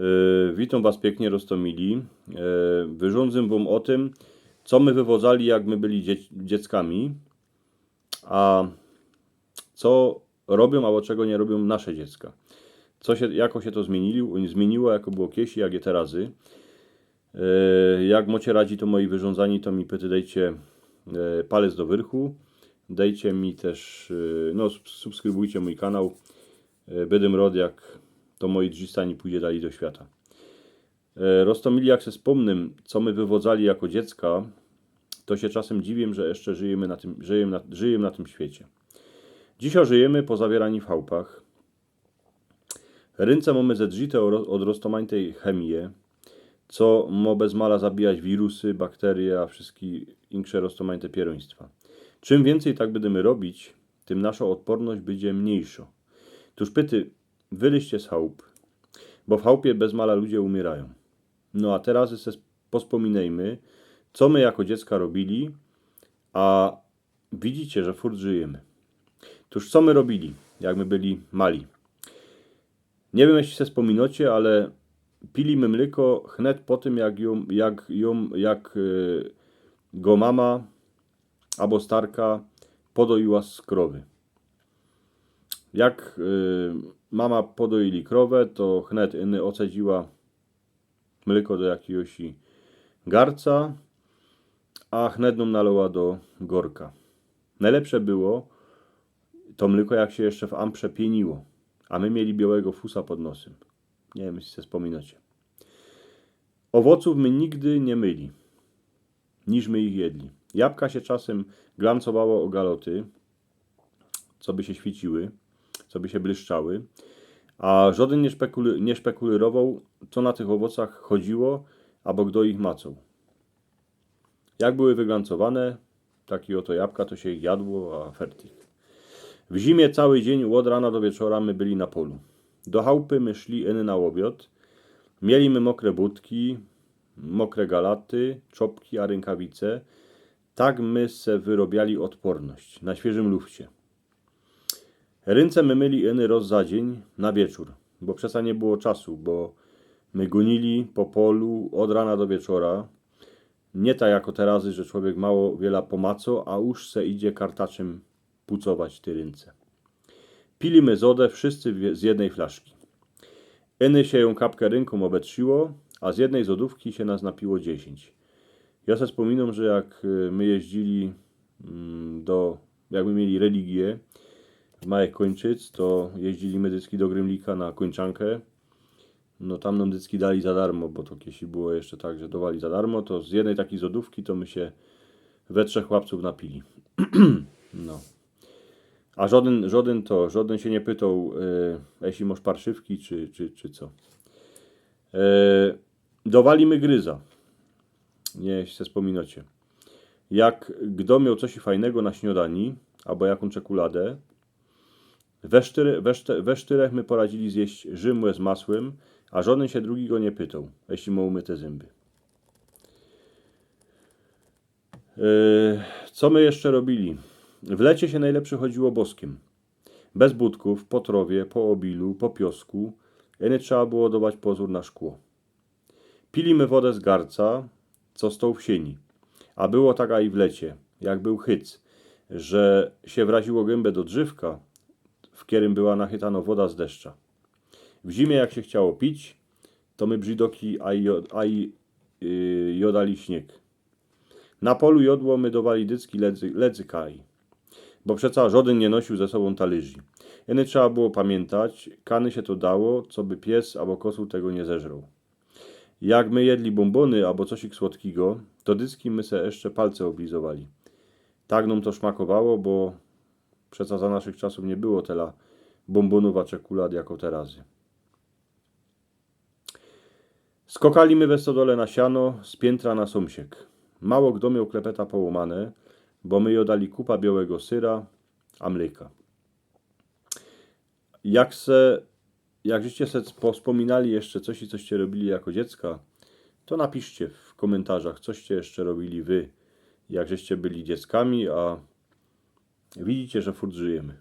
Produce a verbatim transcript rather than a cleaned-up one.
E, witōm was piyknie, Roztōmili. E, wyrządzym wōm ô tym, co my wywodzali, jak my byli dziec-, dzieckami, a co robiōm, abo czego niy robiōm nasze dziecka. Co sie, jako sie to zmiynili-, zmiyniło, jako było kejsi, jak je terazy. E, jak mocie radzi to moje wyrządzanie, to mi pyty dejcie, e, palec do wyrchu. Dejcie mi tyż, e, no, sub-, subskrybujcie mōj kanał. E, bydym rod, jak to moje drzistanie pōdzie dalij do świata. E, Roztōmili, jak se spōmnym, co my wywodzali jako dziecka, to sie czasym dziwiym, że jeszcze żyjymy na tym, żyjymy na, żyjymy na tym świecie. Dzisiej żyjymy pozawiyrani w chałpach. Rynce mōmy zedrzite ô-, ôd roztōmajtej chymije, co mo bez mala zabijać wirusy, bakterie, a wszyjske insze roztōmajte pierōństwa. Czym wiyncyj tak bydymy robić, tym naszo ôdporność bydzie myńszŏ. Tōż pyty, wylyźcie z chałp, bo w chałpie bez mala ludzie umiyrają. No a terazy se pospōminejmy, co my jako dziecka robili, a widzicie, że furt żyjymy. Tōż co my robili, jak my byli mali? Niy wiym, jeśli se spōminŏcie, ale pili my mlyko chnet po tym, jak jōm, jak jōm, jak, e, go mama abo starka podoiła z krowy. Jak, e, mama podoili krowã, to chnet iny ôcedziła mlyko do jakigoś garca, a chnet nōm naloła do gorka. Nojlepsze było to mlyko, jak sie jeszcze w amprze piyniyło, a my mieli biołego fusa pod nosym. Niy wiym, jeśli se spōminŏcie. Ôwocōw my nigdy niy myli, niż my ich jedli. Jabka sie czasym glancowało ô galoty, co by sie świyciły, co by sie błyszczały, a żŏdyn niy szpekuly-, niy szpekulyrowoł, co na tych ôwocach chodziło, abo kto ich macoł. Jak były wyglancowane, taki ôto jabka, to sie ich jadło, a fertig. W zimie cały dziyń ôd rana do wieczora my byli na polu. Do chałpy my szli iny na ôbiŏd. Mieli my mokre butki, mokre galaty, czopki, a rynkawice. Tak my se wyrobiali ôdporność na świyżym lufcie. Rynce my myli iny roz za dziyń na wieczōr, bo przeca niy było czasu, bo my gōnili po polu ôd rana do wieczora. Niy tak jako terazy, że człowiek mało wiela pomaco, a już se idzie kartaczym pucować te rynce. Pili my zodã wszyscy w-, z jednyj flaszki. Iny sie jōm kapkã rynkōm ôbetrziło, a z jednyj zodōwki sie nas napiło dziesiyńć. Jo se spōminōm, że jak, y, my jeździli, mm, do, jak my mieli religiã w Majach Kończyc, to jeździli my dycki do Grymlika na kończankã. No tam nōm dycki dali za darmo, bo to kejsi było jeszcze tak, że dowali za darmo, to z jednyj takij zodōwki to my sie we trzech chłopcōw napili. No. A żodyn, żodyn to, żodyn sie niy pytoł, e, jeśli mosz parszywki, czy, czy, czy co. E, dowali my gryza. Niy wiym, jeśli se spōminŏcie. Jak kto mioł coś fajnego na śniodani, abo jakōm czekuladę, we sztyry-, we szty-, we sztyrech my poradzili zjeść rzymłe z masłym, a żodyn sie drugigo niy pytoł, jeśli mioł umyte zymby. E, co my jeszcze robili? W lecie sie nojlepszy chodziło boskym. Bez butków, po trŏwie, po ôbilu, po piosku. Iny trzeba było dować pozōr na szkło. Pili my wodã z garca, co stoł w siyni. A było tak aj w lecie, jak bōł chyc, że sie wraziło gymba do drzewka, w kerym była nachytano woda z deszcza. W zimie, jak sie chciało pić, to my brzidoki aj jo-, aj, y, jodali śniyg. Na polu jodło my dowali dycki ledzy-, ledzy kaj. Bo przeca żodyn niy nosiōł ze sobōm talyzi. Iny trzeba było pamiyntać, kany sie to dało, coby pies abo kosur tego niy zeżroł. Jak my jedli bōmbōny abo cosik słodkigo, to dycki my se jeszcze palce ôblizowali. Tak nōm to szmakowało, bo przeca za naszych czasōw niy było tela bōmbōnōw a czekulad jako terazy. Skokali my we stodole na siano z piyntra na sōmsiek. Mało kto mioł klepeta połōmane, bo my jodali kupa biołego syra a mlyka. Jak se, jak żeście se pospōminali jeszcze coś i coście robili jako dziecka, to napiszcie w kōmyntarzach, coście jeszcze robili wy, jak żeście byli dzieckami, a widzicie, że furt żyjymy.